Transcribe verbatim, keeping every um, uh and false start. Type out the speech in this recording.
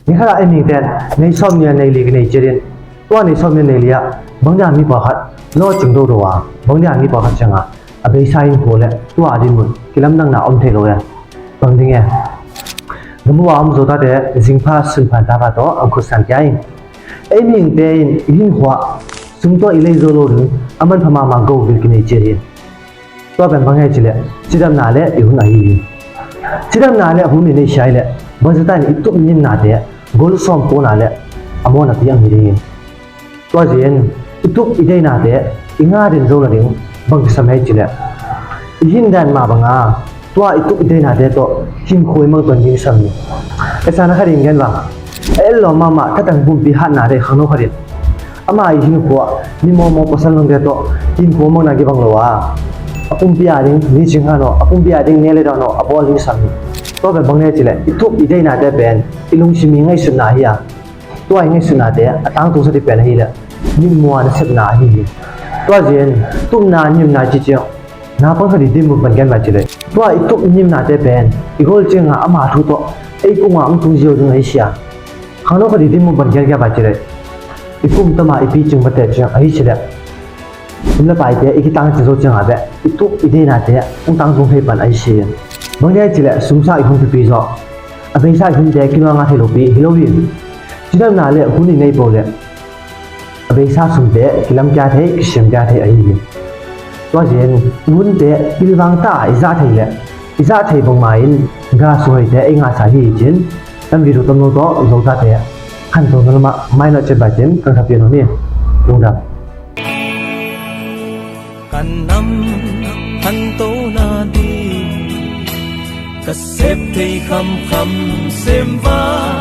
Ni khat ah ei mihingte'n nei sawmnih a nei li kinei ciat in, tua nei sawmnih a nei li ah bang dia mi pawlkhat lawhcing dodo a, bang dia mi pawlkhat ciang a a beisa in khual le tua a dinmun kilamdanna om thei lo e. Bang ding e? Gam uh a om Zotate zingpha sunphan tapa tawh a khutsan kia in, ei mihingte in i hinkhua sum tawh i lei zo lo ding a manpha mahmah govil kinei ciat hi. Tua pen bang hiam cih leh cidamna le i hun ahi hi. Cidamna le hun i neih khit leh bangzah ta in i tup ngimnate gol sawm pawlna le a mawhna piang hi ding hi. Tua ciang i tup i deihnate i ngah den zo nading bang kisam hiam cih leh i hin dan mah bang a tua i tup i deihnate tawh hinkhua i mangton ding kisam hi. Esana khat in gen bang a, a etlawm mahmah thatang pumpi hatna deih khangno khat in ama i hinkhua mi mawmaw pasal nungte tawh hinkhua mangna kibang lo a, a pumpi a ding licing han aw, a pumpi a ding ne le dawn aw a bawl ding kisam hi. Tua pen bang hiam cih leh i tup i deihnate pen i lungsim i ngaihsutna hi a, tua i ngaihsutnate a tangtungsak ding pen ahih leh mitmuh a nasepna ahi hi. Tua ciang tupna ngimna cih ciang naupang khat i dinmun pan gen bai cih leh tua i tup ngimnate pen i gol ciang a ama thu tawh ei kung a hong tung ziau ding ahi sia. Khangno khat i dinmun pan gen gen bai cih leh i kum tam a i picing mate ciang ahi cih leh sum le paite i kitangci zo ciang a beh i tup i deihnate hong tangtung thei pan ahi sia. Bang hiam cih leh sumsa i hun pipi zaw a beisa i hunte kinuang a thei lopi hi lo hi. Cidamna le hun i neih peuh leh a beisa sumte kilamkia thei, kisiamkia thei ahi hi. Tua ciang i hunte pilvang ta a i zah thei leh i zah thei bangmah in ga suaite ei ngahsa hi cin. Kan video tamlo tawh Zotate khanto na lamah mainawh ciat bai cin kan khapian aw ni. Lungdam. Kan nam khanto nading ka sep thei khamkham sem va.